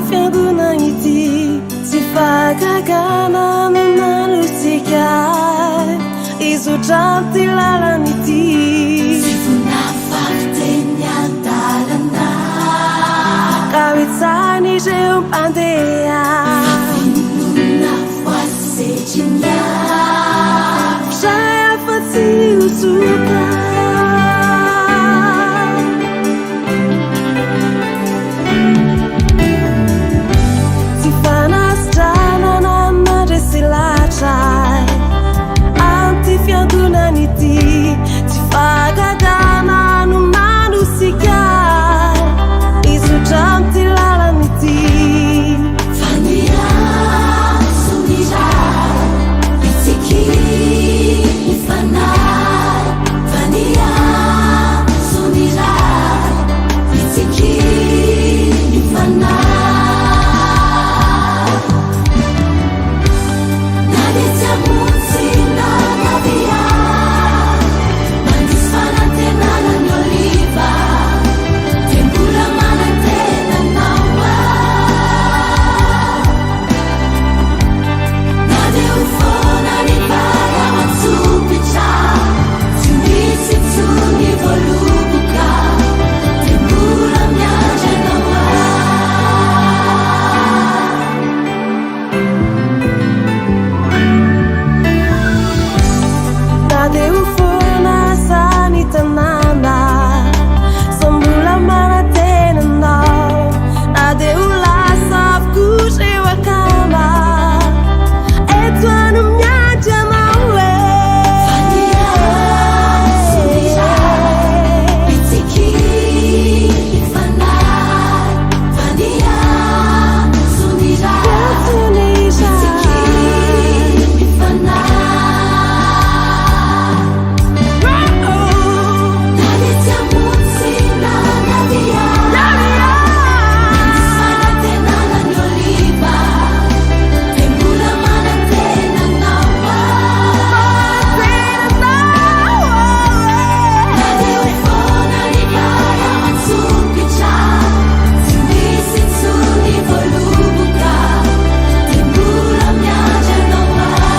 fiangonana ity Tsy fahagagana no nanosika Hizotra amin'ity lalana ity Tsy vonafafy teny an-dalana Ka hoitsahin'ireo mpandeha Fa finoana voasetriny Zay afa-tsy ho tsoka. Tsy fanasitranana nandresy lahatra ahy amin'ity fiangonana ity. Tsy fahagagana no manosika ahy hizotra amin'ity lalana ity. Fa ny antso ny Ray, Mitsiky ny Fanahy. Fa ny antso ny Ray, Mitsiky ny Fanahy. Na dia tsy hamonjy na navia, mandiso fanantenana ny oliva, dia mbola manantena anao aho. Na dia ho foana ny vary ao an-tsopitra, tsy ho hisy intsony ny voaloboka, dia mbola miandry anao aho. Na dia ho foana aza ny tanàna, sao mbola manantena anao. Na dia ho lasa avokoa ireo akama, eto aho no miandry anao e. Fa ny antso iray, mitsiky ny fanahy. Fa ny antso iray, mitsiky ny fanahy. Na dia tsy hamonjy na navia, nandiso fanantenana ny oliva, dia mbola manantena anao aho. Na dia ho foana ny vary ao an-tsopitra, tsy ho hisy intsony voaloboka, dia mbola miandry anao aho.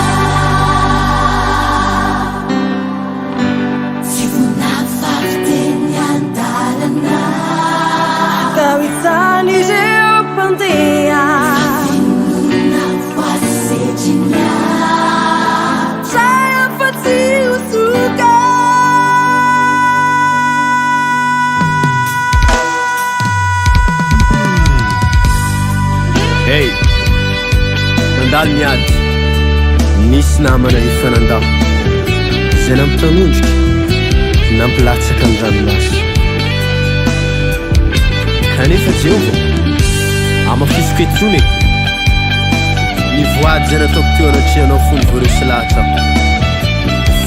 Tsy vonafafy teny an-dalana. Ka ho hitan'ireo mpandeha. Fa finoana voasetriny ahy. Zay afa-tsy ho soka. Hey! Nandalo ny ady, nisy namana efa nandao, izay nampitanondrika, nampilatsaka ny ranomaso. Kanefa Jehovah, amafisiko etsony e! Ny voady izay nataoko teo anatrehanao fony voaresy lahatra aho.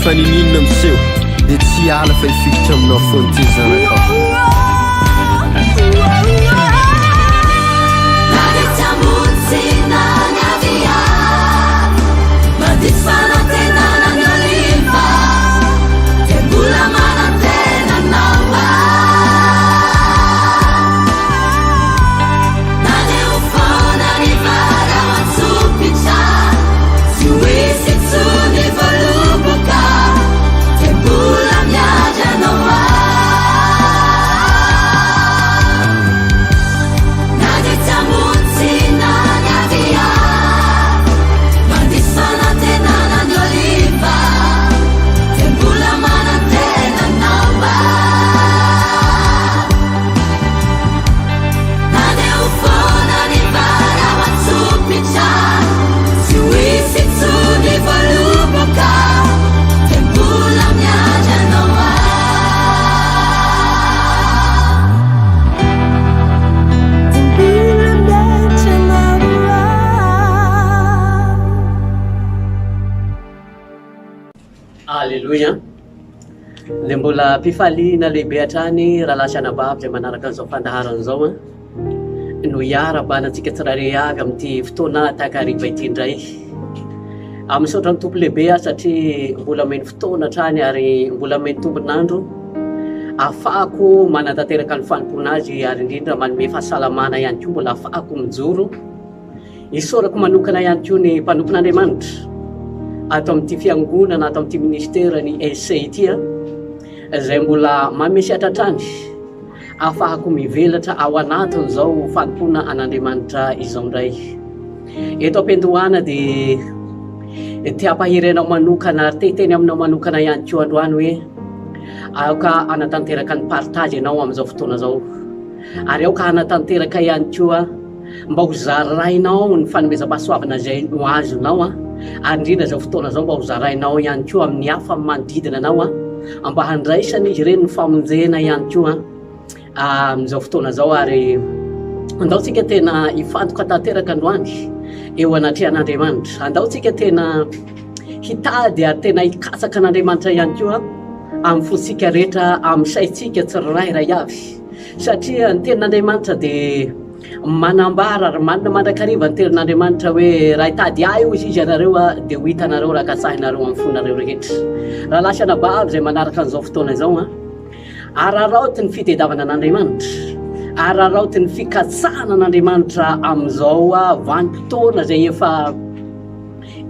Fa niniana miseho dia tsy hiala fa hifikitra aminao foana ity zanakao. Na dia tsy hamonjy na ny avia, mandiso fanantenana ny oliva, dia mbola manantena anao aho. Na dia ho foana ny vary ao an-tsopitra, tsy ho hisy intsony voaloboka, dia mbola miandry anao aho. Na dia tsy hamonjy na ny avia, mandiso fanantenana ny oliva, dia mbola manantena anao aho. Na dia ho foana ny vary ao an-tsopitra, tsy ho hisy intsony voaloboka, dia mbola miandry anao aho. Dia mbola miandry anao aho. Aleloia. Dia mbola am-pifaliana lehibe hatrany rahalahy sy anabavy izay manaraka an'izao fandaharana izao an, no hiara-bana antsika tsirairay avy amin'ity fotoana takariva ity indray. Ah, misaotra ny Tompo lehibe aho satria mbola omeny fotoana hatrany ary mbola omeny tombon'andro. ahafahako manatanteraka ny fanompoana Azy ary indrindra manome fahasalamana ihany koa mbola ahafahako mijoro. Isaorako manokana ihany koa ny mpanompon'Andriamanitra ato amin'ity fiangonana ato amin'ity ministera ny SC ity izay mbola manome sehatra hatrany ahafahako mivelatra ao anatin'izao fanompoana an'Andriamanitra izao indray. Eto am-piandohana dia te hampahery anao manokana ary te hiteny aminao manokana ihany koa androany hoe aoka hanatanteraka ny partage ianao amin'izao fotoana izao ary aoka hanatanteraka ihany koa mba ho zarainao ny fanomezam-pahasoavana izay no azonao ary indrindra izao fotoana izao mba ho zarainao ihany koa amin'ny hafa manodidina anao mba handraisan'izy ireny ny famonjena ihany koa amin'izao fotoana izao ary andao tsika tena hifantoka tanteraka androany eo anatrehan'Andriamanitra. Andao tsika tena hitady ary tena hikatsaka an'Andriamanitra ihany koa amin'ny fontsika rehetra, amin'ny saintsika tsirairay avy. Satria ny tenin'Andriamanitra dia manambara ary manana mandrakariva ny tenin'Andriamanitra hoe raha hitady ahy hoy izy ianareo dia ho hitanareo raha katsahinareo amin'ny fonareo rehetra. Rahalahy sy anabavy izay manaraka an'izao fotoana izao, Araraoty ny fitediavana an'Andriamanitra. Araraoty ny fikatsahana an'Andriamanitra amin'izao vanim-potoana izay efa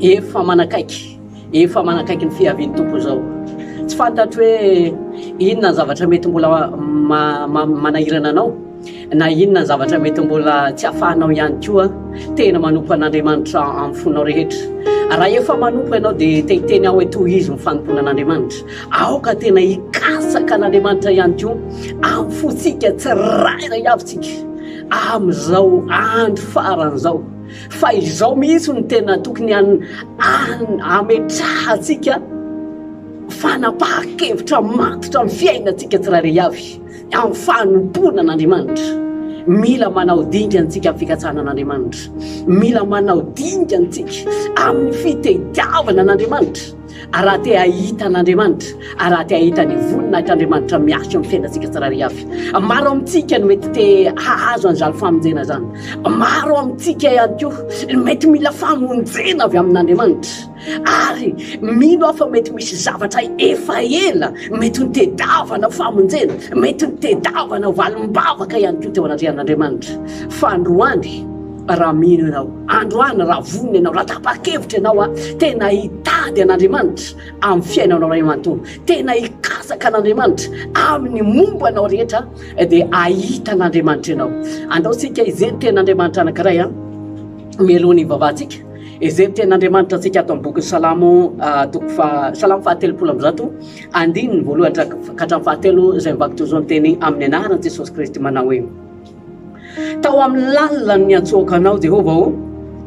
efa manakaiky, efa manakaiky ny fiavian'ny Tompo izao. Tsy fantatro hoe inona ny zavatra mety mbola manahirana anao. Na inona ny zavatra mety mbola tsy ahafahanao ihany koa tena manompo an'Andriamanitra amin'ny fonao rehetra. Raha efa manompo ianao dia te hiteny aho hoe tohizo ny fanompoana an'Andriamanitra. Aoka tena hikatsaka an'Andriamanitra ihany koa amin'ny fontsika tsirairay avy tsika amin'izao andro farany izao. Fa izao mihitsy no tena tokony hametrahantsika fanapahan-kevitra matotra amin'ny fiainantsika tsirairay avy. Amin'ny fanompoana an'Andriamanitra. Mila manao dingana antsika amin'ny fikatsahana an'Andriamanitra. Mila manao dingana antsika amin'ny fitediavana an'Andriamanitra. Ary raha te hahita an'Andriamanitra, ary raha te hahita ny voninahitr'Andriamanitra miasa eo amin'ny fiainantsika tsirairay avy. Maro amintsika no mety te hahazo an'izany famonjena izany. Maro amintsika ihany koa no mety mila famonjena avy amin'Andriamanitra. Ary mino aho fa mety misy zavatra efa ela mety ho nitedavana famonjena, mety nitedavana valim-bavaka ihany koa teo anatrehan'Andriamanitra. Fa androany, raha mino ianao, androany raha vonona ianao, raha tapa-kevitra ianao tena hitady an'Andriamanitra amin'ny fiainanao iray manontolo, tena hikatsaka an'Andriamanitra amin'ny momba anao rehetra, dia hahita an'Andriamanitra ianao. Andao tsika hijery tenin'Andriamanitra anankiray mialoha ny hivavahantsika. Izay ny tenin'Andriamanitra antsika ato amin'ny bokin'ny Salamo toko faha Salamo faha 130 andininy voalohany ka hatramin'ny fahatelo izay mivaky toy izao ny teny amin'ny anaran'i Jesosy Kristy manao hoe Tao amin'ny lalina no niantsoako anao Jehovah ô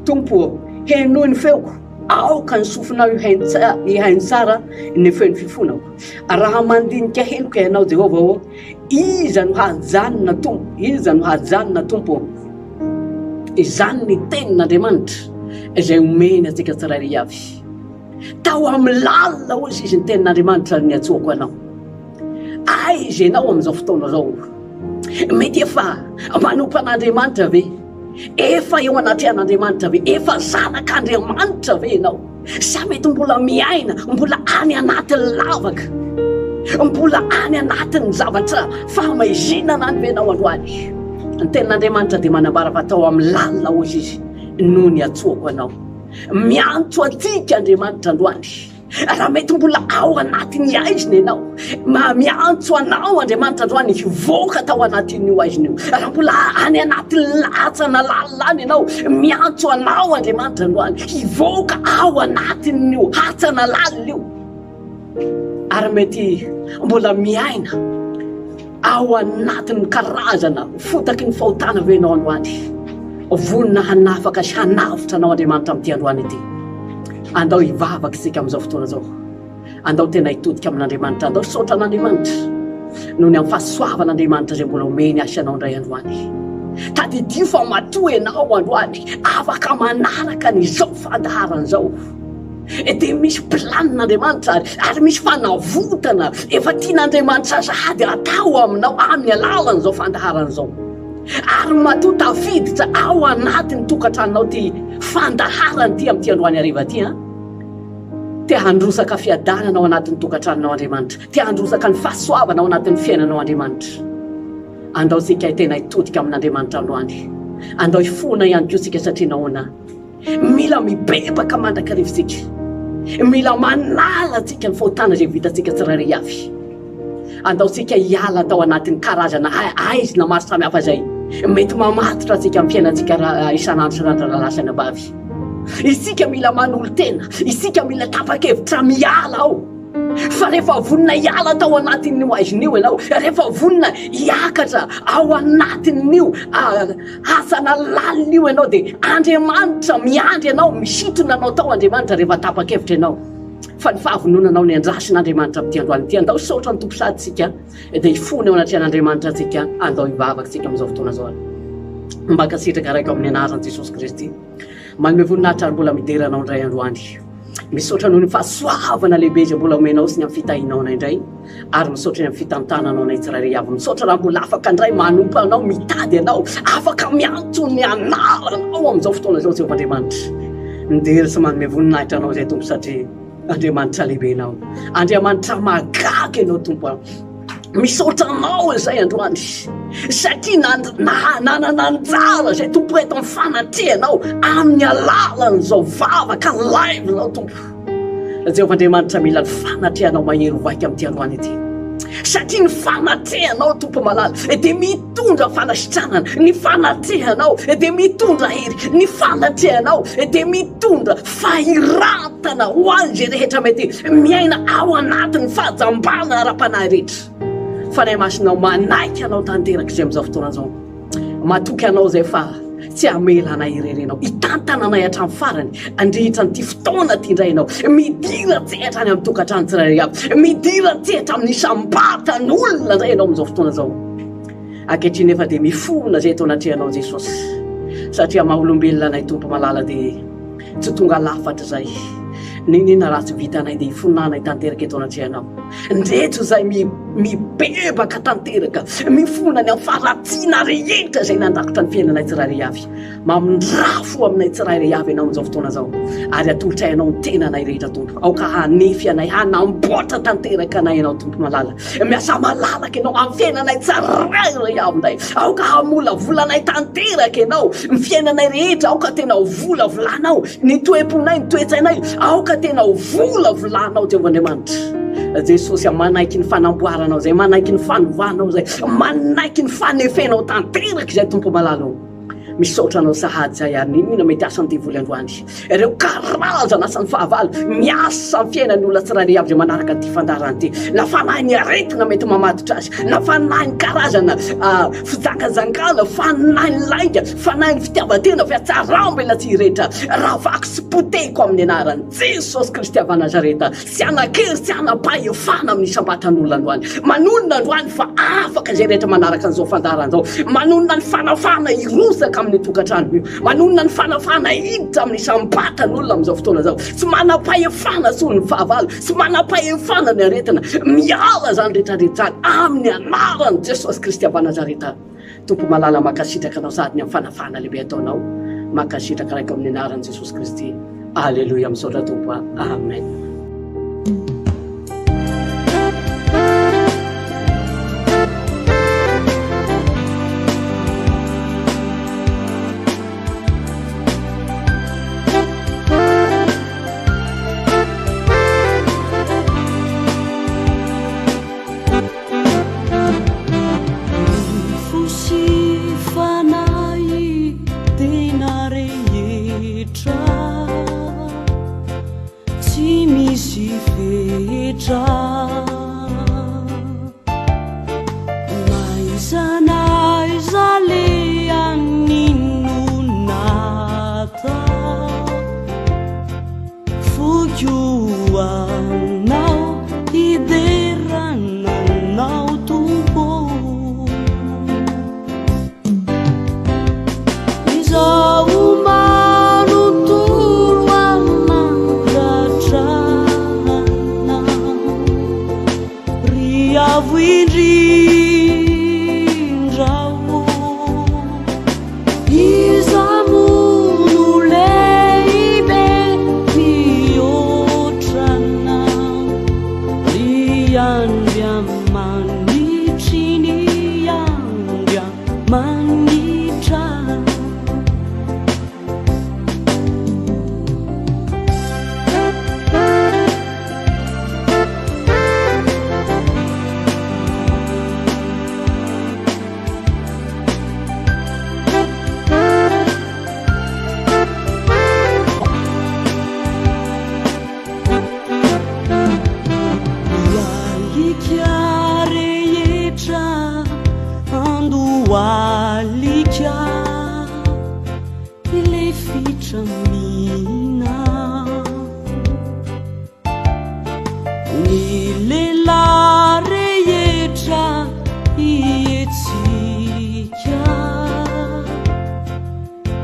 Tompo ô henoy ny feoko aoka ny sofinao hihaino tsara ny feon'ny fifonako raha mandinika heloka ianao Jehovah ô Iza no hajanona Tompo? Iza no hajanona Tompo ô? Izany ny tenin'Andriamanitra izay omeny antsika tsirairay avy. Tao amin'ny lalina hoy izy ny tenin'Andriamanitra no niantsoako anao. Aiza ianao amin'izao fotoana izao? Mety efa manompo an'Andriamanitra ve? Efa eo anatrehan'Andriamanitra ve? Efa zanak'Andriamanitra ve ianao? Sa mety mbola miaina, mbola any anatin'ny lavaka, mbola any anatin'ny zavatra fahamaizinana any ve ianao androany? Ny tenin'Andriamanitra dia manambara fa tao amin'ny lalina hoy izy no niantsoako anao. Miantso antsika Andriamanitra androany. Raha mety mbola ao anatin'ny haizina ianao, miantso anao Andriamanitra androany hivoaka tao anatin'io haizina io. Raha mbola any anatin'ny latsana lalina any ianao, miantso anao Andriamanitra androany hivoaka ao anatin'io hatsana lalina io. Ary mety mbola miaina ao anatin'ny karazana fotaky ny fahotana ve ianao androany? Vonona hanafaka sy hanavotra anao Andriamanitra amin'ity androany ity. Andao hivavaka isika amin'izao fotoana izao. Andao tena hitodika amin'Andriamanitra. Andao hisaotra an'Andriamanitra noho ny amin'ny fahasoavan'Andriamanitra izay mbola omeny ahy sy anao indray androany. Tadidio fa matoa ianao androany afaka manaraka an'izao fandaharana izao. Dia misy planin'Andriamanitra ary ary misy fanavotana efa tian'Andriamanitra sahady atao aminao amin'ny alalan'izao fandaharana izao. Ary matoa tafiditra ao anatin'ny tokantranonao ity fandaharana ity amin'ity androany hariva ity an! Te handrosaka fiadanana ao anatin'ny tokantranonao Andriamanitra. Te handrosaka ny fahasoavana ao anatin'ny fiainanao Andriamanitra. Andao isika tena hitodika amin'Andriamanitra androany. Andao hifona ihany koa isika satria nahoana? Mila mibebaka mandrakariva isika. Mila manala antsika ny fahotana izay vitantsika tsirairay avy. Andao isika hiala tao anatin'ny karazana haizina maro samihafa izay mety mamatotra antsika amin'ny fiainantsika isan'andro isan'andro rahalahy sy anabavy. Isika mila manolo-tena, isika mila tapa-kevitra miala ao. Fa rehefa vonona hiala tao anatin'io haizina io ianao, rehefa vonona hiakatra ao anatin'io hasana lalina io ianao, dia Andriamanitra miandry anao, misintona anao tao Andriamanitra rehefa tapa-kevitra ianao. Fa ny fahavononanao ny andrasin'Andriamanitra amin'ity androany ity. Andao hisaotra ny Tompo sady isika dia hifona eo anatrehan'Andriamanitra antsika. Andao hivavaka isika amin'izao fotoana izao. Mankasitraka Raiko amin'ny anaran'i Jesosy Kristy. Manome voninahitra ary mbola midera Anao indray androany. Misaotra noho ny fahasoavana lehibe izay mbola omenao sy ny amin'ny fitahianao anay indray ary misaotra ny amin'ny fitantananao anay tsirairay avy. Misaotra raha mbola afaka indray manompo Anao, mitady Anao, afaka miantso ny anaranao amin'izao fotoana izao Jehovah Andriamanitra. Midera sy manome voninahitra Anao izay Tompo satria Andriamanitra lehibe Ianao. Andriamanitra mahagaga Ianao Tompo a. Misaotra Anao izay androany satria nanana anjara izay Tompo eto amin'ny fanatrehanao amin'ny alalan'izao vavaka live izao Tompo. Jehovah Andriamanitra mila ny fanatrehanao mahery vaika amin'ity androany ity. Satria ny fanatrehanao Tompo malala dia mitondra fanasitranana, ny fanatrehanao dia mitondra hery, ny fanatrehanao dia mitondra Fahiratana ho an'izay rehetra mety miaina ao anatin'ny fahajambana ara-panahy rehetra. Fanahy Masinao manaiky anao tanteraka izay amin'izao fotoana izao. Matoky anao izay fa tsy hamela anay irery ianao. Hitantana anay hatramin'ny farany handritra an'ity fotoana ity indray ianao. Midira an-tsehatra any amin'ny tokantrano tsirairay avy. Midira an-tsehatra amin'ny isam-batan'olona indray ianao amin'izao fotoana izao. Ankehitriny nefa dia mifona izay eto anatrehanao Jesosy. Satria maha olombelona anay Tompo malala dia Tsy tonga lafatra izay. N'inon'inona ratsy vitanay dia ifonanay tanteraka eto anatrehanao. Ndreto izay mibebaka tanteraka, mifona ny amin'ny faharatsiana rehetra izay nandrakotra ny fiainanay tsirairay avy. Mamindrà fo aminay tsirairay avy Ianao amin'izao fotoana izao, ary atolotray Anao ny tenanay rehetra, Tompo. Aoka hanefy anay, hanamboatra tanteraka anay Ianao, Tompo malala. Miasà malalaka Ianao amin'ny fiainanay tsirairay avy indray. Aoka hamolavola anay tanteraka Ianao. Ny fiainanay rehetra, aoka tena ho volavolanao. Ny toe-ponay, ny toe-tsainay, aoka tena ho volavolanao, Jehovah Andriamanitra. Jesosy a, manaiky ny fanamboaranao izay, manaiky ny fanovanao izay, manaiky ny fanefenao tanteraka izay, Tompo malala ô. Misaotra anao sahady izay ary n'inon'inona mety asan'ny devoly androany. Ireo karazana asan'ny fahavalo miasa amin'ny fiainan'ny olona tsirairay avy izay manaraka an'ity fandaharana ity. Na fanahin'ny aretina mety mamatotra azy, na fanahin'ny karazana fijangajangana, fanahin'ny lainga, fanahin'ny fitiavan-tena, fihatsaram-belatsihy rehetra. Ravako sy potehiko amin'ny anaran'i Jesosy Kristy avy Nazareta. Tsy hanan-kery, tsy hanam-pahefana amin'ny isam-batan'olona androany. Manonona androany fa afaka izay rehetra manaraka an'izao fandaharana izao. Manonona ny fanafahana hirotsaka amin'ny tokantrano io. Manonona ny fanafahana hiditra amin'ny isam-batan'olona amin'izao fotoana izao. Tsy manam-pahefana intsony ny fahavalo, tsy manam-pahefana ny aretina. Miala izany rehetra rehetra izany amin'ny anaran'i Jesosy Kristy avy Nazareta. Tompo malala mankasitraka anao sahady ny amin'ny fanafahana lehibe ataonao. Mankasitraka Raiko amin'ny anaran'i Jesosy Kristy. Aleloia misaotra Tompo a. Amen. Ny fo sy fanahy tena rehetra tsy. Manitra. Ny alika rehetra andohalika Hilefitra mihinana. Ny lehilahy rehetra hihetsika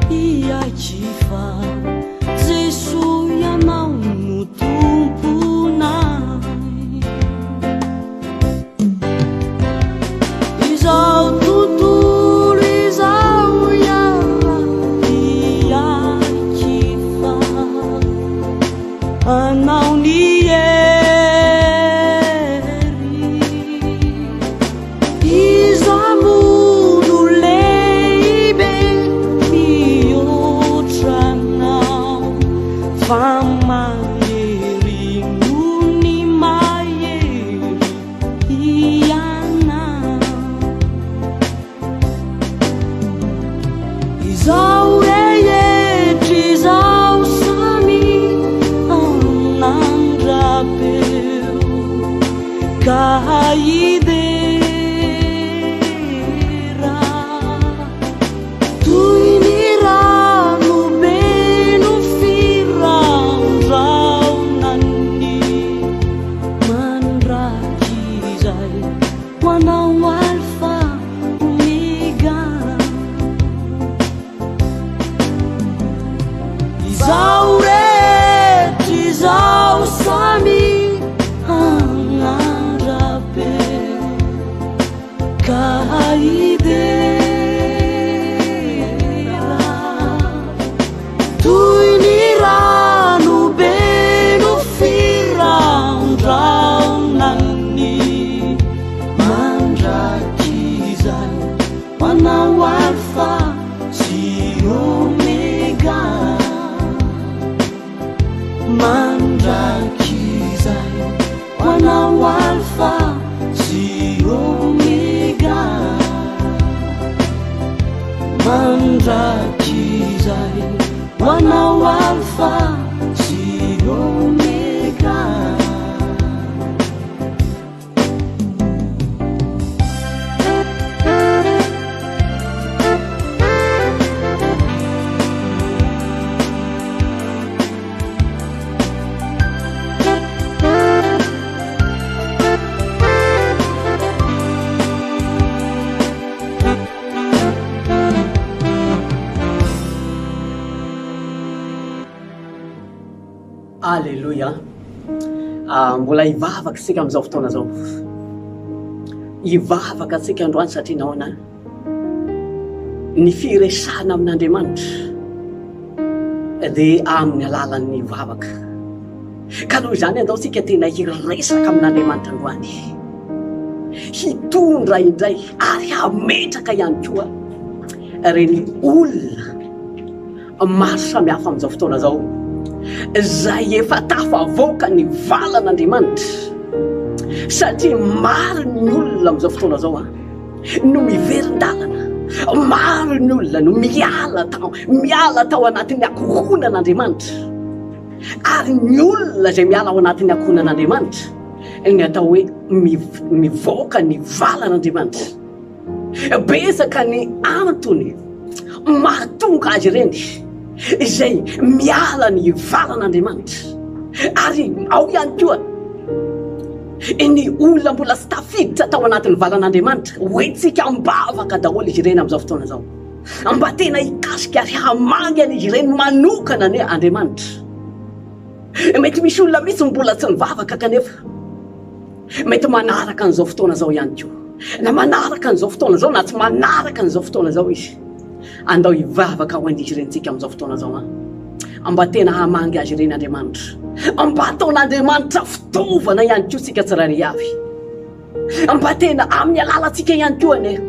Hiaiky fa Jesoa Ianao no Tomponay. Izao tontolo izao hiala hiaiky fa Anao ny hery. Iza moa no lehibe mihoatra anao fa mahery noho ny mahery ianao. Izao rehetra izao samy anandra-peo ka hidera toy ny rano be no firandraonan'ny mandrakizay ho anao Alpha Omega. Izao rehetra izao samy hanandra-peo ka hidera toy ny rano be no firandraonan'ny mandrakizay ho anao Alpha sy Omega mandrakizay ho anao Alpha sy Omega mandrakizay ho anao Alpha sy Omega. Aleloia. Ah, mbola hivavaka isika amin'izao fotoana izao. Hivavaka antsika androany satria nahoana? Ny firesahana amin'Andriamanitra dia amin'ny alalan'ny vavaka. Ka noho izany andao tsika tena hiresaka amin'Andriamanitra androany. Hitondra indray ary hametraka ihany koa ireny olona maro samihafa amin'izao fotoana izao izay efa tafavoaka ny valan'Andriamanitra satria maro ny olona amin'izao fotoana izao a no miverin-dalana, maro ny olona no miala tao miala tao anatin'ny ankohonan'Andriamanitra ary ny olona izay miala ao anatin'ny ankohonan'Andriamanitra ny atao hoe mivoaka ny valan'Andriamanitra. Betsaka ny antony mahatonga azy ireny izay miala ny valan'Andriamanitra. Ary ao ihany koa ny olona mbola tsy tafiditra tao anatin'ny valan'Andriamanitra. Hoentintsika am-bavaka daholo izy ireny amin'izao fotoana izao. Mba tena hikasika ary hamangy an'izy ireny manokana anie Andriamanitra. Mety misy olona mihitsy mbola tsy nivavaka kanefa Mety manaraka an'izao fotoana izao ihany koa. Na manaraka an'izao fotoana izao na tsy manaraka an'izao fotoana izao izy. Andao hivavaka ho an'izy ireny tsika amin'izao fotoana izao an. Mba tena hamangy azy ireny Andriamanitra. Mba ataon'Andriamanitra fitaovana ihany koa tsika tsirairay avy. Mba tena amin'ny alalantsika ihany koa anie.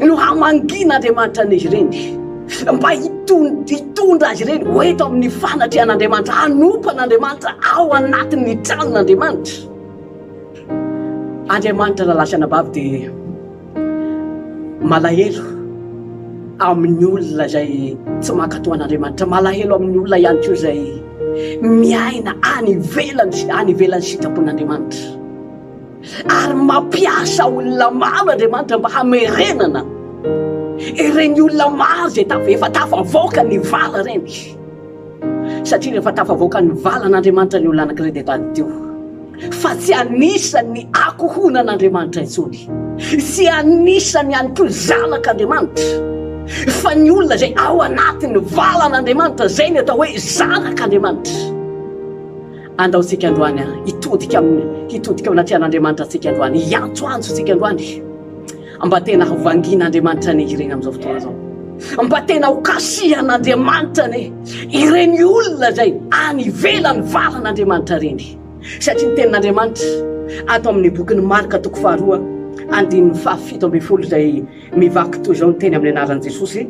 no hamangian'Andriamanitra an'izy ireny mba hitondra azy ireny ho eto amin'ny fanatrehan'Andriamanitra, hanompo an'Andriamanitra ao anatin'ny tranon'Andriamanitra. Andriamanitra rahalahy sy anabavy dia malahelo amin'ny olona izay tsy mankatò an'Andriamanitra, malahelo amin'ny olona ihany koa izay miaina any ivelany, any ivelan'ny sitrapon'Andriamanitra. Ary mampiasa olona maro Andriamanitra mba hamerenana ireny olona maro izay efa tafavoaka ny vala ireny. Satria rehefa tafavoaka ny valan'Andriamanitra ny olona anankiray dia tadidio fa tsy anisan'ny akohonan'Andriamanitra intsony. Tsy anisan'ny ihany koa zanak'Andriamanitra. Fa ny olona izay ao anatin'ny valan'Andriamanitra, izay ny atao hoe zanak'Andriamanitra. Andao tsika androany hitodika amin'ny hitodika eo anatrehan'Andriamanitra tsika androany, hiantsoantso tsika androany. Mba tena ho vangian'Andriamanitra anie ireny amin'izao fotoana izao. Mba tena ho kasihan'Andriamanitra anie ireny olona izay any ivelan'ny valan'Andriamanitra ireny. Satria ny tenin'Andriamanitra ato amin'ny bokin'i Marka toko faharoa andininy faha-17 izay mivaky toy izao ny teny amin'ny anaran'i Jesosy,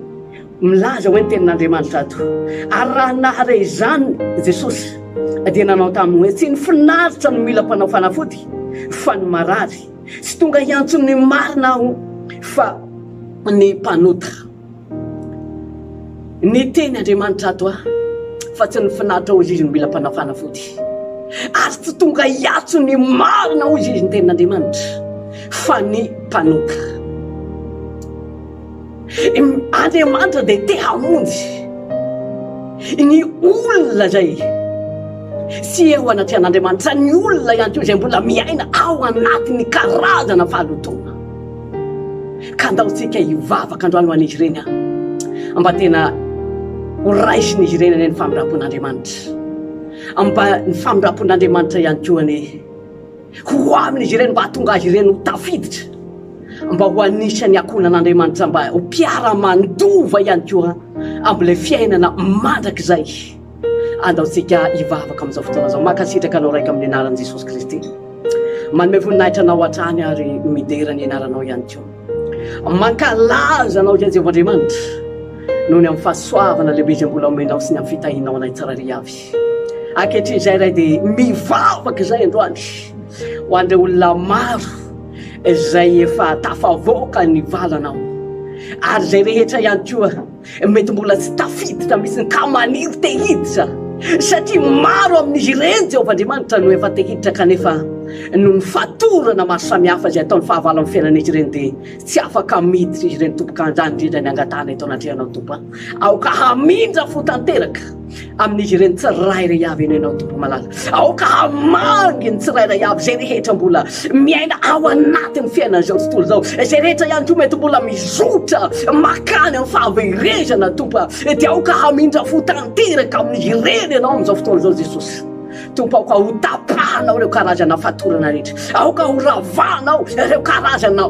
Milaza hoe ny tenin'Andriamanitra ato. Ary raha nahare izany Jesosy, dia nanao taminy hoe, Tsy ny finaritra no mila mpanao fanafody, fa ny marary. Tsy tonga hiantso ny marina Aho, fa ny mpanota. Niteny Andriamanitra ato aho, fa tsy ny finaritra hozy Izy no mila mpanao fanafody. Ary tsy tonga hiantso ny marina hozy Izy ny tenin'Andriamanitra, fa ny mpanota. Andriamanitra dia te hamonjy ny olona izay tsy eo anatrehan'Andriamanitra, ny olona ihany koa izay mbola miaina ao anatin'ny karazana fahalotoana. Ka andao tsika hivavaka androany ho an'izy ireny aho, mba tena ho raisin'izy ireny anie ny famindram-pon'Andriamanitra, mba ny famindram-pon'Andriamanitra ihany koa anie Ho amin'izy ireny mba hahatonga azy ireny ho tafiditra, mba ho anisan'ny ankohonan'Andriamanitra, mba ho mpiara-mandova ihany koa amin'ilay fiainana mandrakizay. Andaontsika hivavaka amin'izao fotoana izao. Mankasitraka anao Raiko amin'ny anaran'i Jesosy Kristy. Manome voninahitra anao hatrany ary midera ny anaranao ihany koa. Mankalaza anao izay Jehovah Andriamanitra noho ny amin'ny fahasoavana lehibe izay mbola omenao sy ny amin'ny fitahianao anay tsirairay avy. Ankehitriny izay Ray dia mivavaka izay androany ho an'ireo olona maro izay efa tafavoaka ny valanao ary izay rehetra ihany koa mety mbola tsy tafiditra mihitsy ka maniry te hiditra satria maro amin'izy ireny Jehovah Andriamanitra no efa te hiditra kanefa noho ny fatorana maro samihafa izay ataon'ny fahavalo amin'ny fiainan'izy ireny dia tsy afaka miditra izy ireny Tompo ka anjany indrindra ny angatahana eto anatrehanao Tompo aoka hamindra fo tanteraka amin'izy ireny tsirairay avy eny ianao Tompo malala. Aoka hamangy ny tsirairay avy izay rehetra mbola miaina ao anatin'ny fiainan'izao tontolo izao, izay rehetra ihany koa mety mbola mizotra makany amin'ny fahaverezana Tompo a, dia aoka hamindra fo tanteraka amin'izy ireny ianao amin'izao fotoana izao Jesosy. Tompo aoka ho tapahanao ireo karazana fatorana rehetra, aoka ho ravanao ireo karazana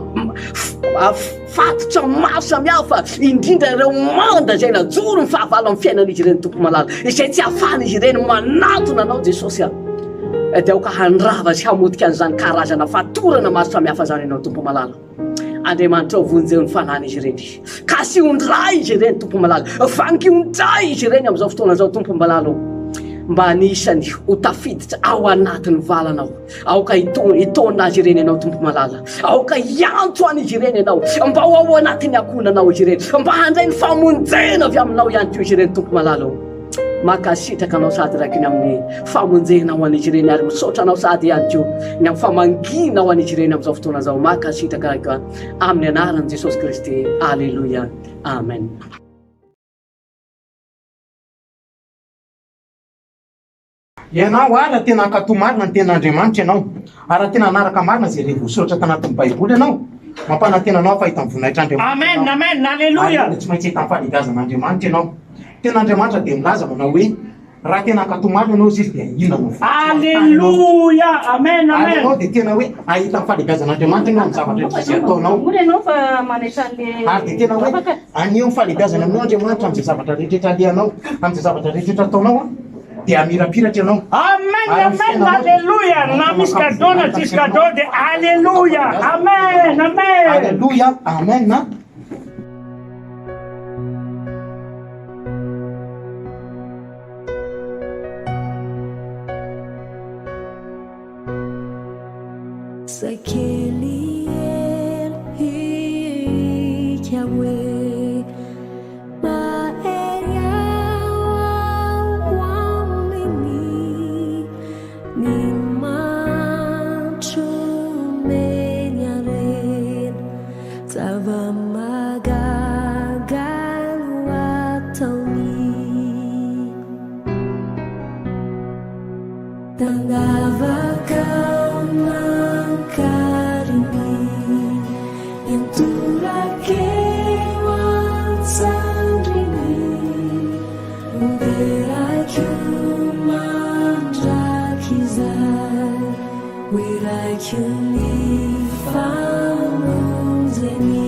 Fatotra maro samihafa, indrindra ireo manda izay najoro ny fahavalo amin'ny fiainan'izy ireny Tompo malala, izay tsy ahafahan'izy ireny manatona Anao Jesosy a! Dia aoka handrava sy hamotika an'izany karazana fatorana maro samihafa izany Ianao Tompo malala. Andriamanitra ô, vonjeo ny fanahin'izy ireny. Kasiho indray izy ireny Tompo malala. Vangio indray izy ireny amin'izao fotoana izao Tompo malala ô. Mba anisany ho tafiditra ao anatin'ny valanao. Aoka hitaona azy ireny Ianao, Tompo malala. Aoka hiantso an'izy ireny Ianao, mba ho ao anatin'ny ankohonanao izy ireny, mba handray ny famonjena avy Aminao ihany koa izy ireny, Tompo malala ô. Mankasitraka Anao sady Raiko ny amin'ny famonjena ho an'izy ireny, ary misaotra Anao sady ihany koa ny amin'ny famangiana ho an'izy ireny amin'izao fotoana izao. Mankasitraka Raiko a, amin'ny anaran'i Jesosy Kristy. Aleloia. Amen. Ianao ary raha tena hankatò marina ny Tenin'Andriamanitra ianao, ary raha tena hanaraka marina izay re voasoratra tanatin'ny Baiboly ianao, mampanantena anao aho fa hahita ny voninahitr'Andriamanitra Amen, ianao. amen, Ary aleloia. dia tsy maintsy hahita ny fahalehibiazan'Andriamanitra ianao. Ny Tenin'Andriamanitra dia milaza manao hoe, Raha tena hankatò marina ianao, hozy Izy, dia inona no votoa an-taninao? Aleloia, amen, Ary amen. ianao dia tena hoe hahita ny fahalehibiazan'Andriamanitra ianao amin'ny zavatra rehetra izay ataonao. Mora ianao fa manaitra an'le Ary dia tena hoe vavaka. haneho ny fahalehibiazany aminao Andriamanitra amin'izay zavatra rehetra alehanao, amin'izay zavatra rehetra ataonao an. Dia hamirapiratra ianao. Amen Ary ny amen fiainanao dia aleloia na misy cadeau na tsisy cadeau dia aleloia amen amen. Aleloia amen. Zay kely hery hika hoe mahery ao aminy ny mantra omeny harena. Zava-mahagaga no ataony. Tandavaka mankariny, miantoraka eo an-tsandriny, hoderaiko mandrakizay, ho iraiko ny famonjeny.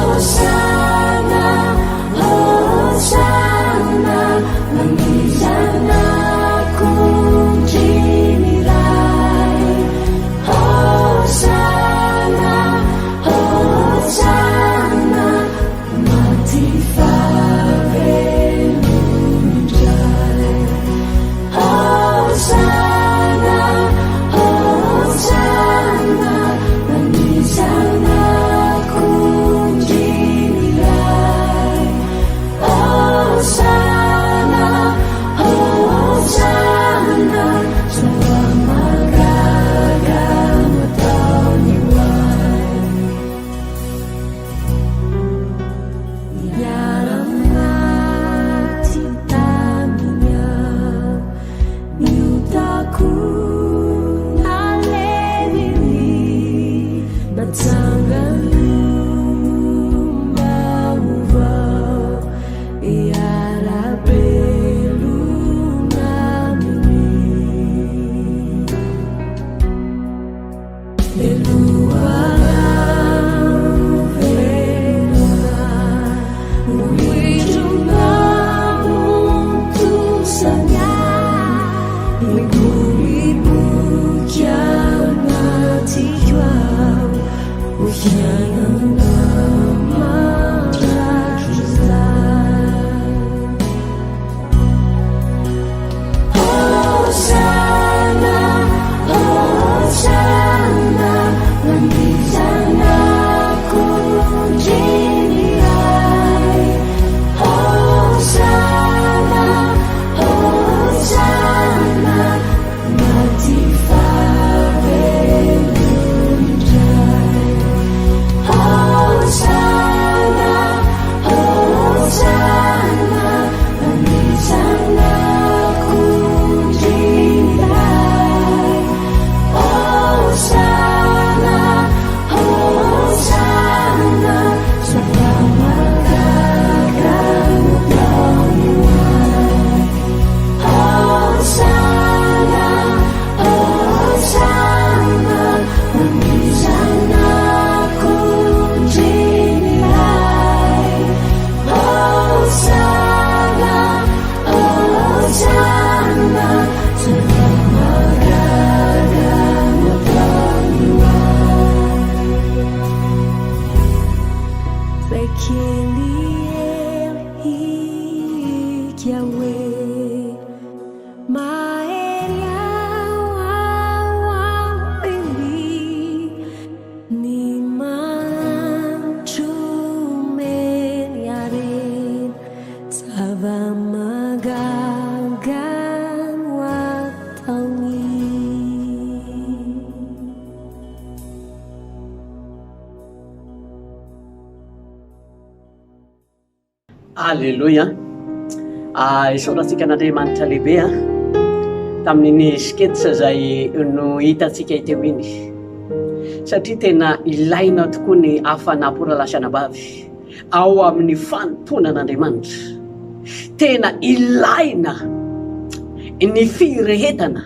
Hosana, Hosana, ny Zanak'ondrin'ny Ray. Hosana, Hosana, maty fa velona indray. Hosana, Hosana, ny Zanak'ondrin'ny Ray. Hosana, Hosana, zava-mahagaga no ataony ho ahy. Niara-maty taminy aho, ny otako naleviny, natsangany mba ho vao, hiara-belona aminy. Le loharano velona no indro namontosany ahy, miboiboika anatiko ao, ho fiainana mandrakizay. Hosana, Hosana, ny Zanak'ondrin'ny Ray. Hosana, Hosana, maty fa velona indray. Hosana, Hosana, ny Zanak'ondrin'ny Ray. Hosana, Hosana, zava-mahagaga no ataony ho ahy. Hosana, Hosana, ny Zanak'ondrin'ny Ray. Hosana, Hosana, zava-mahagaga no ataony ho ahy. Zay kely hery hika hoe mahery ao aminy ny mantra omeny harena, zava-mahagaga no ataony. Aleloia. Isaorantsika an'Andriamanitra lehibe a tamin'iny sketch izay no hitantsika teo iny, satria tena ilaina tokoa ny hafanam-po, rahalahy sy anabavy, ao amin'ny fanompoana an'Andriamanitra. Tena ilaina ny firehetana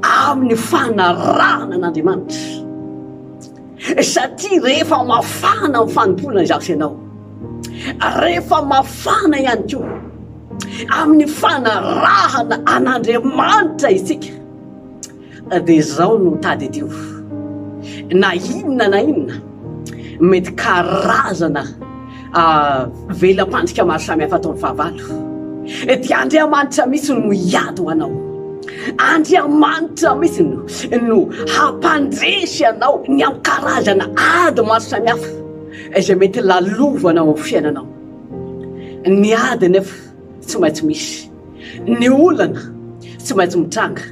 amin'ny fanarahana an'Andriamanitra, satria rehefa mafana amin'ny fanompoana izaho sy ianao, rehefa mafana ihany koa amin'ny fanarahana an'Andriamanitra isika, dia izao no tadidio: na inona na inona mety karazana vela-pandrika maro samihafa ataon'ny fahavalo, dia Andriamanitra mihitsy no hiady ho anao. Andriamanitra mihitsy no no hampandresy anao ny amin'ny karazana ady maro samihafa izay mety lalovanao amin'ny fiainanao. Ny ady anefa tsy maintsy misy. Ny olana tsy maintsy mitranga.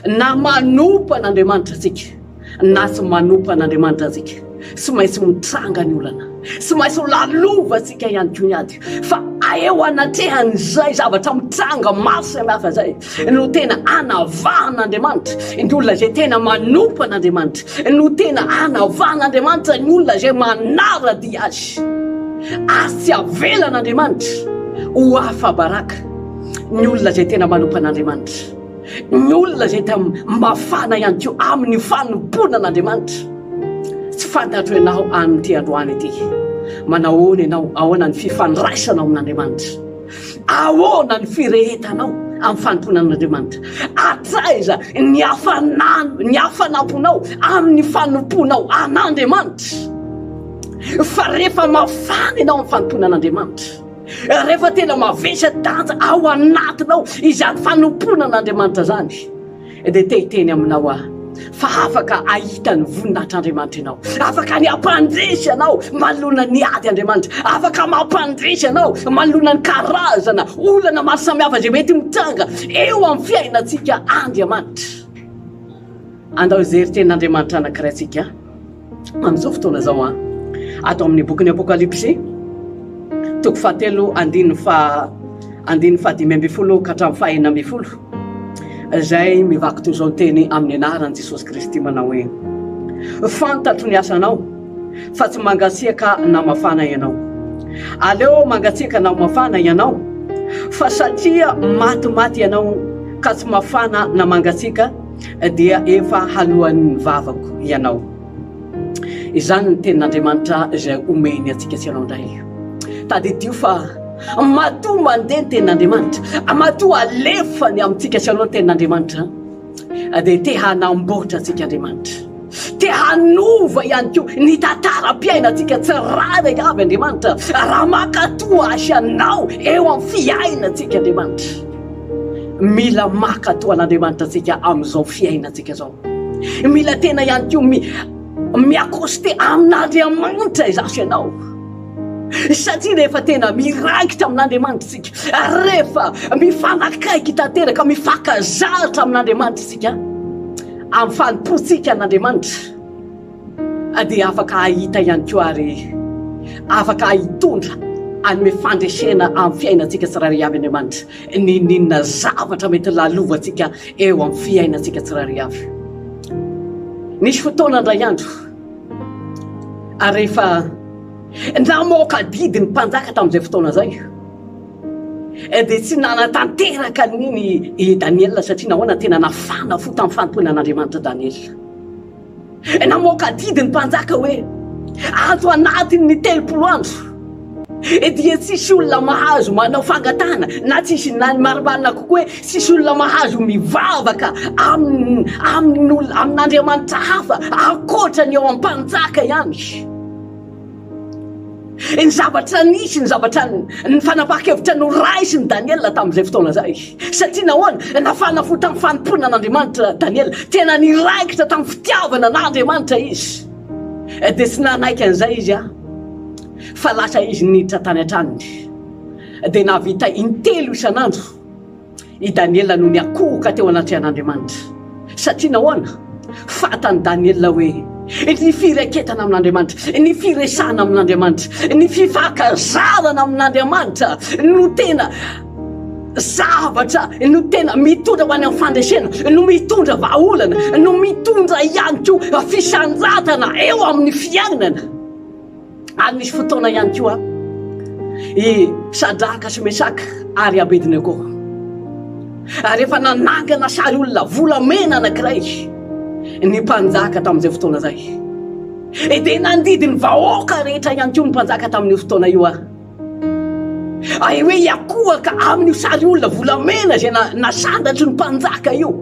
Na manompo an'Andriamanitra antsika na tsy manompo an'Andriamanitra antsika, tsy maintsy mitranga ny olana. Tsy maintsy ho lalovantsika ihany koa ny ady. Fa eo anatrehan'izay zavatra mitranga maro samihafa izay no tena anavahan'Andriamanitra ny olona izay tena manompo an'Andriamanitra, no tena anavahan'Andriamanitra ny olona izay manara-dia Azy. Ary tsy avelan'Andriamanitra ho afa-baraka ny olona izay tena manompo an'Andriamanitra, ny olona izay ta mafana ihany koa amin'ny fanompoana an'Andriamanitra. Tsy fantatro ianao amin'ity androany ity, manahoana ianao, ahoana ny fifandraisanao amin'Andriamanitra? Ahoana ny firehetanao amin'ny fanompoana an'Andriamanitra? Hatraiza ny hafanano, ny hafanam-ponao amin'ny fanompoanao an'Andriamanitra? Fa rehefa mafana ianao amin'ny fanompoana an'Andriamanitra, rehefa tena mavesa-danja ao anatinao izany fanompoana an'Andriamanitra izany, dia te hiteny aminao aho fa afaka hahita ny voninahitr'Andriamanitra ianao. Afaka ny hampandresy anao manoloana ny ady Andriamanitra. Afaka mampandresy anao manoloana ny karazana olana maro samihafa izay mety mitranga eo amin'ny fiainantsika Andriamanitra. Andao hijery tenin'Andriamanitra anankiray tsika. amin'izao fotoana izao an. Ato amin'ny bokin'ny Apokalypsy, toko fahatelo andininy faha andininy fahadimy ambin'ny folo ka hatramin'ny fahenina ambin'ny folo, izay mivaky toy izao ny teny amin'ny anaran'i Jesosy Kristy manao hoe, Fantatro ny asanao, fa tsy mangatsiaka na mafana ianao. Aleo mangatsiaka na mafana ianao, fa satria matimaty ianao ka tsy mafana na mangatsiaka, dia efa haloan'ny vavako ianao. Izany ny tenin'Andriamanitra izay omeny antsika sy ianao indray. Tadidio fa matoa mandeha ny tenin'Andriamanitra, matoa alefany amintsika sy ianao ny tenin'Andriamanitra, dia te hanamboatra antsika Andriamanitra. Te hanova ihany koa ny tantaram-piainantsika tsirairay avy Andriamanitra, raha mankatoa Azy ianao eo amin'ny fiainantsika Andriamanitra. Mila mankatò an'Andriamanitra antsika amin'izao fiainantsika izao. Mila tena ihany koa mi mi-accoster amin'Andriamanitra izaho sy ianao. Satria rehefa tena miraikitra amin'Andriamanitra isika, rehefa mifanakaiky tanteraka, mifankazatra amin'Andriamanitra isika, amin'ny fanompoantsika an'Andriamanitra, dia afaka hahita ihany koa ary afaka hitondra hanome fandresena amin'ny fiainantsika tsirairay avy Andriamanitra, n'inon'inona zavatra mety lalovantsika eo amin'ny fiainantsika tsirairay avy. Nisy fotoana indray andro, ary rehefa namoaka didy ny mpanjaka tamin'izay fotoana izay, dia tsy nanatanteraka an'iny i Daniela satria nahoana tena nafana fo tamin'ny fanompoana an'Andriamanitra Daniela. Namoaka didy ny mpanjaka hoe, Ato anatin'ny 30 andro dia tsisy olona mahazo manao fangatahana na tsisy na ny marimarina kokoa hoe tsisy olona mahazo mivavaka amin'ny amin'olona amin'andriamanitra hafa ankoatra ny eo am-panjaka ihany. Ny zavatra nisy, ny zavatra ny fanapahan-kevitra noraisin'i Daniela tamin'izay fotoana izay. Satria nahoana? Nafana fo tamin'ny fanompoana an'Andriamanitra Daniela. Tena niraikitra tamin'ny fitiavana an'Andriamanitra izy. Dia tsy nanaiky an'izay izy fa lasa izy niditra tany an-tranony. Dia nahavita intelo isan'andro. I Daniela no niankohoka teo anatrehan'Andriamanitra. Satria nahoana? Fantan'i Daniela hoe ny firaiketana amin'Andriamanitra, ny firesahana amin'Andriamanitra, ny fifankazarana amin'Andriamanitra no tena zavatra, no tena mitondra ho any amin'ny fandresena, no mitondra vahaolana, no mitondra ihany koa fisandratana eo amin'ny fiainana. Ary nisy fotoana ihany koa i Sadraka sy Mesaka ary Abednego. Ary efa nanangana sary olona volamena anankiray ny mpanjaka tamin'izay fotoana izay. E dia nandidy ny vahoaka rehetra ihany koa ny mpanjaka tamin'io fotoana io ary. Ay hoe hiakohaka amin'io sary olona volamena izay nasandatry ny mpanjaka io.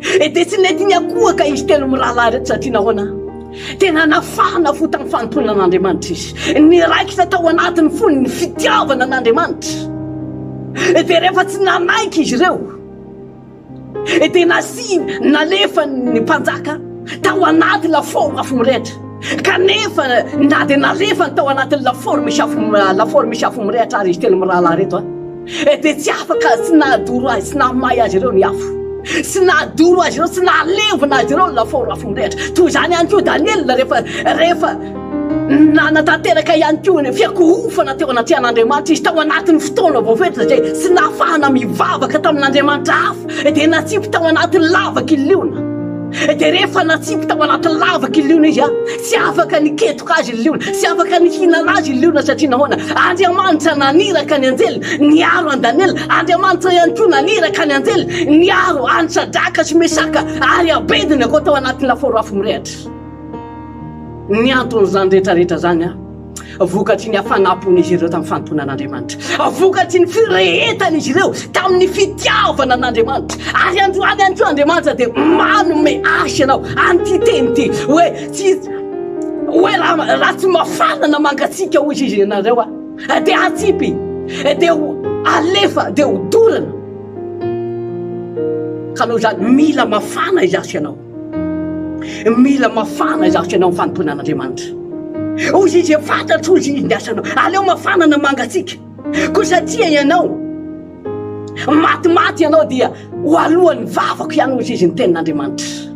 E dia tsy nety niakohaka izy telo mirahalahy ireto satria nahoana? Tena nafana fo tamin'ny fanompoana an'Andriamanitra izy. Niraikitra tao anatin'ny fony ny fitiavana an'Andriamanitra. Dia rehefa tsy nanaiky izy ireo, Dia nasiany, nalefany ny mpanjaka tao anaty lafaoro afo mirehitra. Kanefa na dia nalefany tao anatin'ny lafaoro misy afo, lafaoro misy afo mirehitra ary izy telo mirahalahy ireto, dia tsy afaka, tsy nahadoro azy, tsy nahamay azy ireo ny afo. Tsy nahadoro azy ireo, tsy nahalevona azy ireo ny lafaoro afo mirehitra. Toy izany ihany koa Daniela rehefa, rehefa nanatanteraka ihany koa ny fiankohofana teo anatrehan'Andriamanitra izy tao anatin'ny fotoana voafetra izay tsy nahafahana mivavaka tamin'Andriamanitra hafa, dia natsipy tao anatin'ny lavaky ny liona. Dia rehefa natsipy tao anaty lavaky ny liona izy, tsy afaka niketoka azy ny liona, tsy afaka nihinana azy ny liona satria nahoana? Andriamanitra naniraka ny anjeliny niaro an'i Daniela, Andriamanitra ihany koa naniraka ny anjeliny niaro an'i Sadraka sy Mesaka ary Abednego tao anatin'ny lafaoro afo mirehitra. Ny anton'izany rehetra rehetra izany vokatry ny hafanam-pon'izy ireo tamin'ny fanompoana an'Andriamanitra, vokatry ny firehetan'izy ireo tamin'ny fitiavana an'Andriamanitra. Ary androany ihany koa Andriamanitra dia manome ahy ianao an'ity teny ity hoe tsy hoe raha raha tsy mafana na mangatsiaka hoy izy ianareo a, dia hatsipy, dia ho alefa, dia ho dorana. Ka noho izany mila mafana izaho sy ianao. Mila mafana izaho sy ianao amin'ny fanompoana an'Andriamanitra. Hoy izy, fantatro hoy izy ny asanao. Aleo mafana na mangatsiaka. Koa satria ianao matimaty ianao dia ho alohan'ny vavako ihany hoy izy ny tenin'Andriamanitra.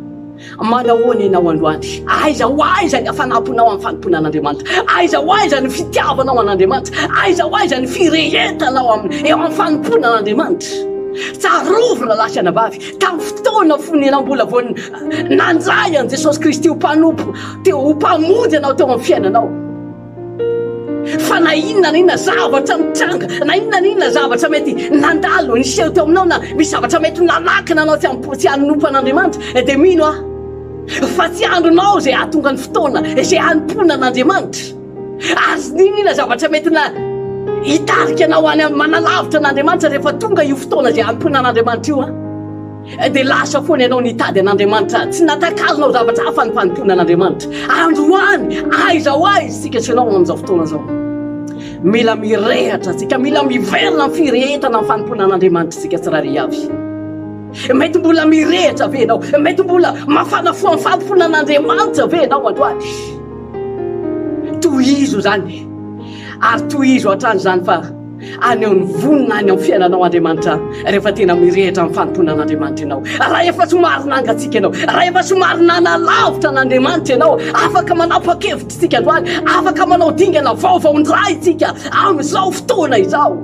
Manahoana ianao androany? Aiza ho aiza ny hafanam-ponao amin'ny fanompoana an'Andriamanitra? Aiza ho aiza ny fitiavanao an'Andriamanitra? Aiza ho aiza ny firehetanao amin'ny eo amin'ny fanompoana an'Andriamanitra? Tsarovy rahalahy sy anabavy, Tamin'ny fotoana fony ianao mbola vao nandray an'i Jesosy Kristy ho mpanompo, teo ho mpamonjy anao teo amin'ny fiainanao. Fa na inona na inona zavatra mitranga, na inona na inona zavatra mety nandalo, niseho teo aminao, na misy zavatra mety nanakana anao tsy hampo, tsy hanompo an'Andriamanitra, dia mino aho fa tsy andronao izay hahatonga ny fotoana izay hanompoana an'Andriamanitra. Ary n'inon'inona zavatra mety na hitarika anao any amin'ny manalavitra an'Andriamanitra rehefa tonga io fotoana izay hanompoana an'Andriamanitra io an, dia lasa foana ianao nitady an'Andriamanitra, tsy natakalonao zavatra hafa ny fanompoana an'Andriamanitra. Androany, aiza ho aiza isika sy ianao amin'izao fotoana izao? Mila mirehatra isika, mila miverina amin'ny firehetana amin'ny fanompoana an'Andriamanitra isika tsirairay avy. Mety mbola mirehitra ve ianao? Mety mbola mafana fo amin'ny fanompoana an'Andriamanitra ve ianao androany? Tohizo izany ary tohizo hatrany izany fa haneho ny voninahiny amin'ny fiainanao Andriamanitra rehefa tena mirehitra amin'ny fanompoana an'Andriamanitra ianao. Raha efa somary nangatsiaka ianao, raha efa somary nanalavitra an'Andriamanitra ianao, afaka manapa-kevitra isika androany, afaka manao dingana vaovao indray isika amin'izao fotoana izao.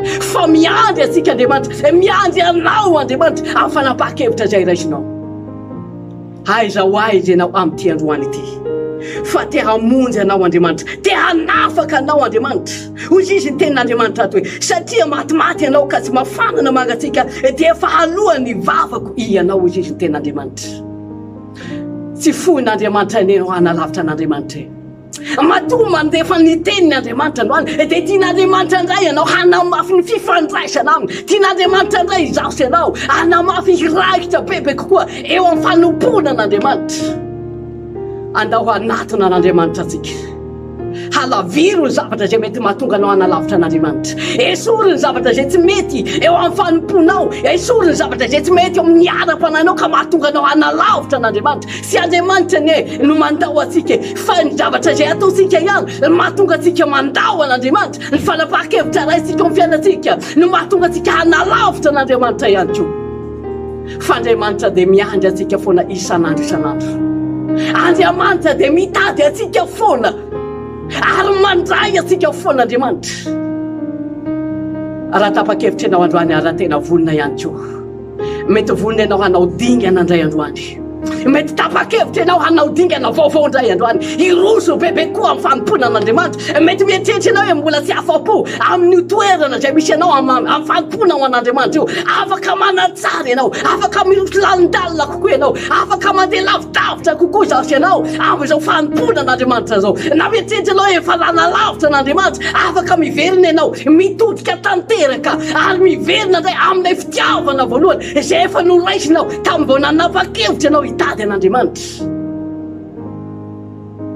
Fa miandry antsika Andriamanitra, miandry anao Andriamanitra amin'ny fanapahan-kevitra izay raisinao. Aiza ho aiza ianao amin'ity androany ity? Fa te hamonjy anao Andriamanitra, te hanafaka anao Andriamanitra. Hoy izy ny tenin'Andriamanitra ato hoe, satria matimaty ianao ka tsy mafana na mangatsiaka, dia efa haloan'ny vavako ianao, hoy izy ny tenin'Andriamanitra. Tsy foin'Andriamanitra anie ianao hanalavitra an'Andriamanitra e. Matoa mandefa ny teniny Andriamanitra androany, dia tian'Andriamanitra indray ianao hanamafy ny fifandraisana aminy. Tian'Andriamanitra indray izaho sy ianao hanamafy hiraikitra bebe kokoa eo amin'ny fanompoana an'Andriamanitra. Andao hanatona an'Andriamanitra antsika. Halaviro ny zavatra izay mety mahatonga anao hanalavitra an'Andriamanitra. Esory ny zavatra izay tsy mety eo amin'ny fanompoanao. Esory ny zavatra izay tsy mety eo amin'ny ara-panahinao ka mahatonga anao hanalavitra an'Andriamanitra. Tsy Andriamanitra anie no mandao antsika e, fa ny zavatra izay ataontsika ihany no mahatonga antsika mandao an'Andriamanitra, ny fanapahan-kevitra raisintsika ao amin'ny fiainantsika no mahatonga antsika hanalavitra an'Andriamanitra ihany koa. Fa Andriamanitra dia miandry antsika foana isan'andro isan'andro. Andriamanitra dia mitady antsika foana ary mandray antsika foana Andriamanitra. Raha tapa-kevitra ianao androany ary raha tena vonona ihany koa. Mety vonona ianao hanao dingana indray androany. Mety tapa-kevitra ianao hanao dingana vaovao indray androany. Hiroso bebe koa amin'ny fanompoana an'Andriamanitra. Mety mieritreritra ianao hoe mbola tsy afa-po amin'io toerana izay misy anao amin'ny fanompoana ho an'Andriamanitra io. Afaka manatsara ianao. Afaka miroso lalindalina kokoa ianao. Afaka mandeha lavidavitra kokoa izaho sy ianao amin'izao fanompoana an'Andriamanitra izao. Na mieritreritra ianao hoe efa lanalavitra an'Andriamanitra, afaka miverina ianao, mitodika tanteraka ary miverina indray amin'ilay fitiavana voalohany izay efa noraisinao tamin'ny vao nanapa-kevitra ianao hitady an'Andriamanitra.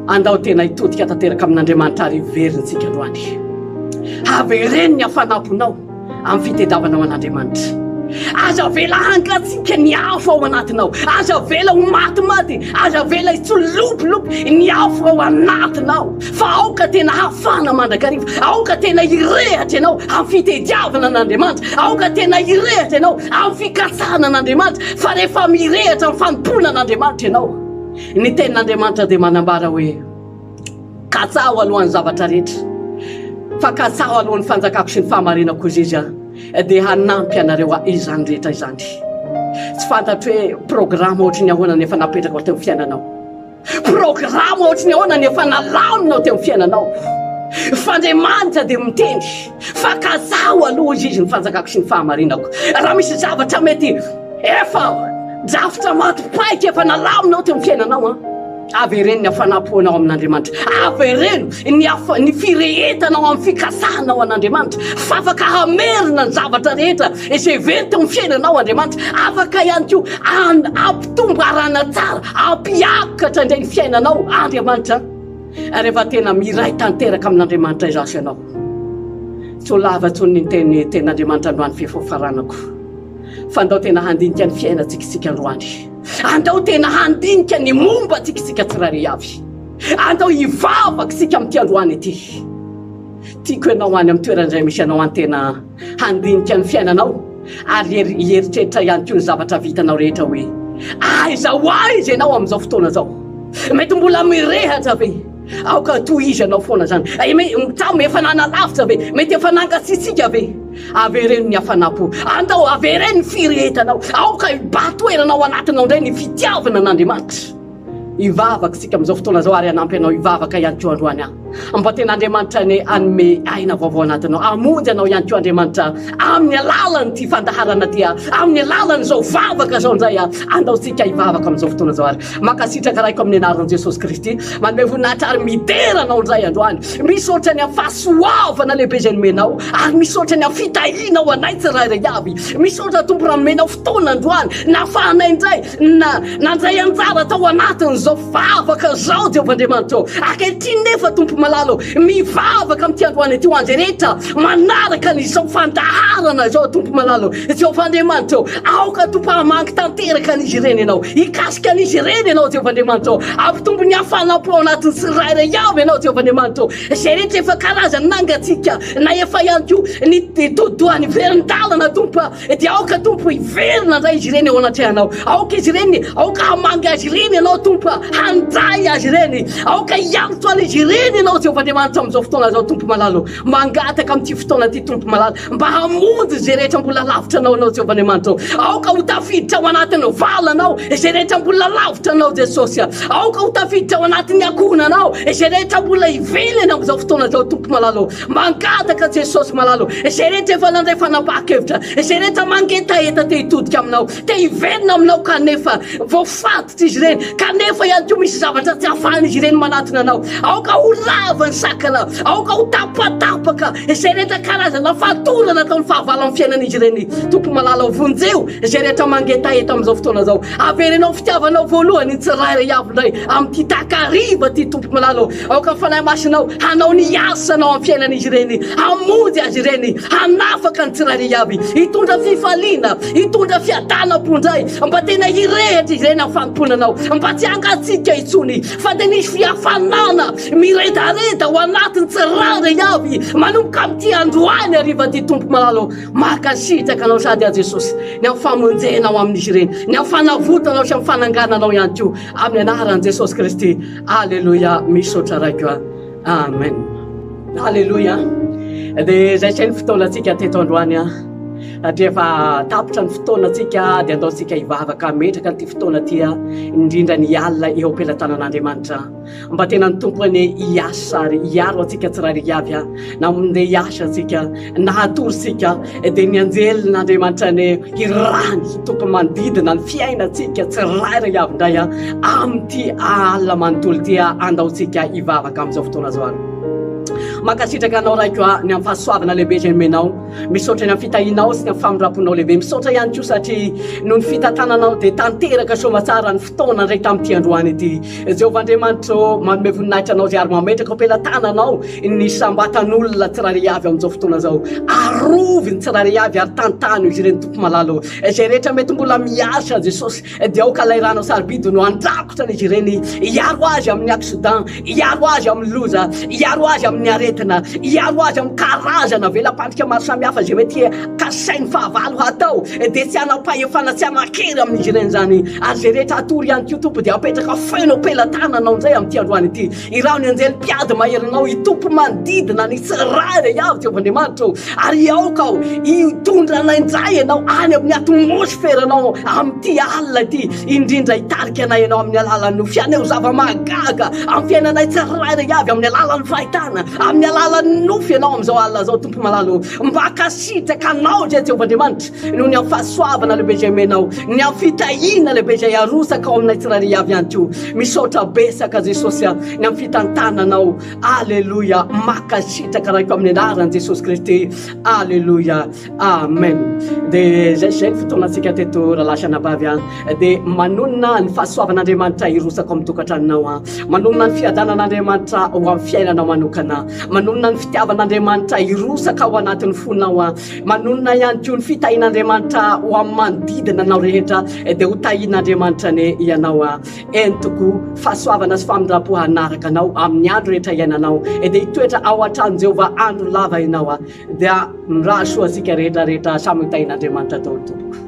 Andao tena hitodika tanteraka amin'Andriamanitra ary hiverintsika androany. Havereno ny hafanam-ponao amin'ny fitediavanao an'Andriamanitra. Aza avela hangatsiaka ny afo ao anatinao. Aza avela ho matimaty, aza avela hitsolopilopy ny afo ao anatinao. Fa aoka tena hafana mandrakariva. Aoka tena hirehatra ianao amin'ny fitediavana an'Andriamanitra. Aoka tena hirehatra ianao amin'ny fikatsahana an'Andriamanitra. Fa rehefa mirehatra amin'ny fanompoana an'Andriamanitra ianao, ny tenin'Andriamanitra dia manambara hoe. Katsaho alohan'ny zavatra rehetra, fa katsaho alohan'ny fanjakako sy ny fahamarinako hozy izy dia hanampy anareo izany rehetra izany. Tsy fantatro hoe programa ohatry ny ahoana ny efa napetrakao teo amin'ny fiainanao. Programa ohatry ny ahoana ny efa nalaminao teo amin'ny fiainanao. Fa Andriamanitra dia miteny fa katsaho aloha hozy izy ny fanjakako sy ny fahamarinako. Raha misy zavatra mety efa drafitra maty paika efa nalaminao teo amin'ny fiainanao an. Avereno ny hafanam-ponao amin'Andriamanitra. Avereno ny hafa, ny firehetanao amin'ny fikasanao an'Andriamanitra. Fa afaka hamerina ny zavatra rehetra izay very teo amin'ny fiainanao Andriamanitra. Afaka ihany koa an, hampitombo arana tsara, hampiakatra indray ny fiainanao Andriamanitra. Rehefa tena miray tanteraka amin'Andriamanitra izaho sy ianao. Tsy ho lava intsony ny teny tenin'Andriamanitra androany f'efa ho faranako. Fa andao tena handinika ny fiainantsika isika androany. Andao tena handinika ny momba antsika isika tsirairay avy. Andao hivavaka isika amin'ity androany ity. Tiako ianao any amin'ny toerana izay misy anao any tena handinika ny fiainanao ary hieritreritra ihany koa ny zavatra vitanao rehetra hoe aiza ho aiza ianao amin'izao fotoana izao. Mety mbola mirehatra ve? Aoka tohizanao foana izany. Tamy efa nanalavitra ve? Mety efa nangatsiatsiaka ve? Avereno ny hafanam-po. Andao avereno ny firehetanao. Aoka hibahan-toerana ao anatinao indray ny fitiavana an'Andriamanitra. Hivavaka isika amin'izao fotoana izao ary hanampy anao hivavaka ihany koa androany aho. Mba tena Andriamanitra anie hanome aina vaovao anatinao. Hamonjy anao ihany koa Andriamanitra amin'ny alalan'ity fandaharana ity, amin'ny alalan'izao vavaka izao indray. Andao isika hivavaka amin'izao fotoana izao ary. Mankasitraka Raiko amin'ny anaran'i Jesosy Kristy. Manome voninahitra ary midera Anao indray androany. Misaotra ny amin'ny fahasoavana lehibe izay nomenao ary misaotra ny amin'ny fitahianao anay tsirairay avy. Misaotra Tompo raha nomenao fotoana androany nahafahanay indray na nandray anjara tao anatin'izao vavaka izao Jehovah Andriamanitra ô. Ankehitriny nefa Tompo malala ô, mivavaka amin'ity androany ity ho an'izay rehetra manaraka an'izao fandaharana izao Tompo malala ô. Jehovah Andriamanitra ô, aoka Tompo hamangy tanteraka an'izy ireny Ianao. Hikasika an'izy ireny Ianao, Jehovah Andriamanitra ô. Hampitombo ny hafanam-po ao anatin'ny tsirairay avy Ianao, Jehovah Andriamanitra ô. Izay rehetra efa karazany nangatsiaka na efa ihany koa nitodoha niverin-dalana, Tompo, dia aoka, Tompo, hiverina indray izy ireny eo anatrehanao. Aoka izy ireny, aoka hamangy azy ireny Ianao, Tompo, handray azy ireny. Aoka hiantso an'izy ireny Ianao, Jehovah Andriamanitra, amin'izao fotoana izao, Tompo malala ô. Mangataka amin'ity fotoana ity, Tompo malala, mba hamonjy izay rehetra mbola lavitra Anao Ianao, Jehovah Andriamanitra ô. Aoka ho tafiditra ao anatin'ny valanao izay rehetra mbola lavitra Anao, Jesosy. Aoka ho tafiditra ao anatin'ny ankohonanao izay rehetra mbola ivelany amin'izao fotoana izao, Tompo malala ô. Mangataka, Jesosy malala ô, izay rehetra efa nandray fanapahan-kevitra, izay rehetra mangetaheta te hitodika Aminao, te hiverina Aminao kanefa voafatotra izy ireny, kanefa ihany koa misy zavatra tsy ahafahan'izy ireny manatona Anao. Aoka ho lava ny sakana, aoka ho tapatapaka izay rehetra karazana fatorana ataon'ny fahavalo amin'ny fiainan'izy ireny. Tompo malala ô, vonjeo izay rehetra mangetaheta amin'izao fotoana izao. Averenao ny fitiavanao voalohany ny tsirairay avy indray amin'ity takariva ity, Tompo malala ô. Aoka ny Fanahy Masinao hanao ny asanao amin'ny fiainan'izy ireny, hamonjy azy ireny, hanafaka ny tsirairay avy, hitondra fifaliana, hitondra fiadanam-po indray, mba tena hirehitra izy ireny amin'ny fanompoana Anao, mba tsy hangatsiaka intsony, fa tena hisy fihafanana miredareda ao anatin'ny tsirairay avy, manomboka amin'ity androany hariva ity, Tompo malala ô. Mankasitraka Anao sady aho Jesosy, ny amin'ny famonjenao amin'izy ireny, ny amin'ny fanavotanao sy amin'ny fanangananao ihany koa, amin'ny anaran'i Jesosy Kristy. Aleloia, misaotra Raiko a. Amen. Aleloia. Dia izay izay ny fotoanantsika teto androany a. Satria efa tapitra ny fotoanantsika dia andaontsika hivavaka hametraka an'ity fotoana ity a, indrindra ny alina eo am-pelatanan'Andriamanitra. Mba tena ny Tompo anie hiasa ary hiaro antsika tsirairay avy a, na mandeha hiasa antsika na hatory isika dia ny anjelin'Andriamanitra anie hirany hitompo manodidina ny fiainantsika tsirairay avy indray a, amin'ity alina manontolo ity a, andaontsika hivavaka amin'izao fotoana izao ary. Mankasitraka Anao Raiko a, ny amin'ny fahasoavana lehibe izay nomenao. Misaotra ny amin'ny fitahianao sy ny amin'ny famindram-ponao lehibe. Misaotra ihany koa satria noho ny fitantananao dia tanteraka soamatsara ny fotoana indray tamin'ity androany ity. Jehovah Andriamanitra ô, manome voninahitra Anao izay ary mametraka ao am-pelatananao ny isam-batan'olona tsirairay avy amin'izao fotoana izao. Arovy ny tsirairay avy ary tantano izy ireny Tompo malala ô. Izay rehetra mety mbola miasa Jesosy dia aoka ilay ranao sarobidy no handrakotra an'izy ireny, hiaro azy amin'ny accident, hiaro azy amin'ny loza, hiaro azy amin'ny aretina, hiaro azy amin'ny karazana vela-pandrika maro samihafa izay mety kasain'ny fahavalo hatao, dia tsy hanam-pahefana tsy hanan-kery amin'izy ireny izany. Ary izay rehetra hatory ihany koa Tompo dia apetraka feno am-pelatananao indray amin'ity androany ity. Iraho ny anjely mpiady maherinao hitompo manodidina ny tsirairay avy, Jehovah Andriamanitra ô, ary aoka aho hitondra anay indray Ianao any amin'ny atmosferanao amin'ity alina ity, indrindra hitarika anay Ianao amin'ny alalan'ny nofy haneho zava-mahagaga amin'ny fiainanay tsirairay avy, amin'ny alalan'ny fahitana, amin'ny alalan'ny nofy Ianao amin'izao alina izao, Tompo malala ô. Mba hankasitraka Anao izay, Jehovah Andriamanitra, noho ny amin'ny fahasoavana lehibe izay omenao, ny amin'ny fitahiana lehibe izay arosaka ao aminay tsirairay avy ihany koa. Misaotra betsaka Jesosy a, ny amin'ny fitantananao. Aleloia. Mankasitraka Raiko amin'ny anaran'i Jesosy Kristy. Aleloia. Amen. Dia izay izay ny fotoanantsika teto rahalahy sy anabavy a. Dia manonona ny fahasoavan'Andriamanitra hirosaka ao amin'ny tokantranonao a. Manonona ny fiadanan'Andriamanitra ho amin'ny fiainanao manokana. Manonona ny fitiavan'Andriamanitra hirosaka ao anatin'ny fonao a. Manonona ihany koa ny fitahian'Andriamanitra ho amin'ny manodidina anao rehetra dia ho tahian'Andriamanitra anie ianao a. Eny tokoa, fahasoavana sy famindram-po hanaraka anao amin'ny andro rehetra iainanao dia hitoetra ao an-tranon'i Jehovah andro lava ianao a. Dia mirary soa antsika rehetra rehetra samy ho tahian'Andriamanitra daholo tompoko.